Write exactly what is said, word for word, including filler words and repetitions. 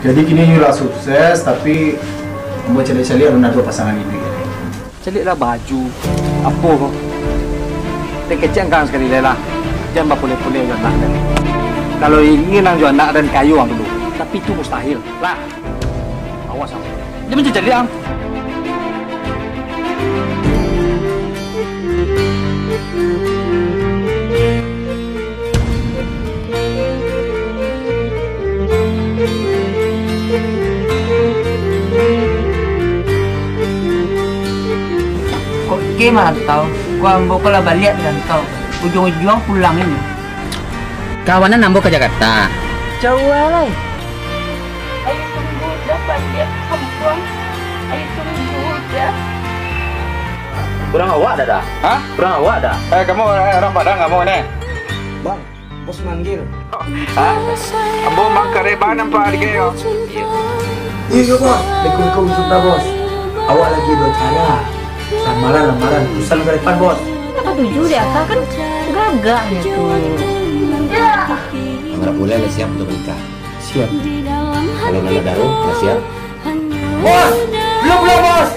Jadi kini Yu lah sukses, tapi ambo caliak-caliak alun ado pasangan iduik. Caliaklah baju, apo ko. Den kecek angkang sakali lai lah. Jan bapuleh-puleh jo anak den. Kalau ingin ang jo anak den kayo ang dulu. Tapi itu mustahil. Lah. Awas ang. Jan mancaliak ang. Kok ke marantau, ko ambo ko lah baliak di rantau, ujuang-ujuang pulang ini. Kawanan ambo ka Jakarta. Jauah lai. Ayo tunggu dah baliak kampuang. Ayo tunggu dah. Urang awak dah, dah? Hah? Urang awak dah? Eh, kamu, eh, urang Padang kamu ni? Bang, bos manggil. Hah? Ambo mangkareh bana nampak di kau. Iyo, iyo, bos. Assalamualaikum, Sultan, bos. Awak lagi duo acara. Lamaran, lamaran. Urusan ka depan, bos. Katuju dek aka kan gagah nyo tu. Ambo buliah lah siap untuk menikah. Siap. Kalau nan ado, lah siap. Bos, belum, belum, bos.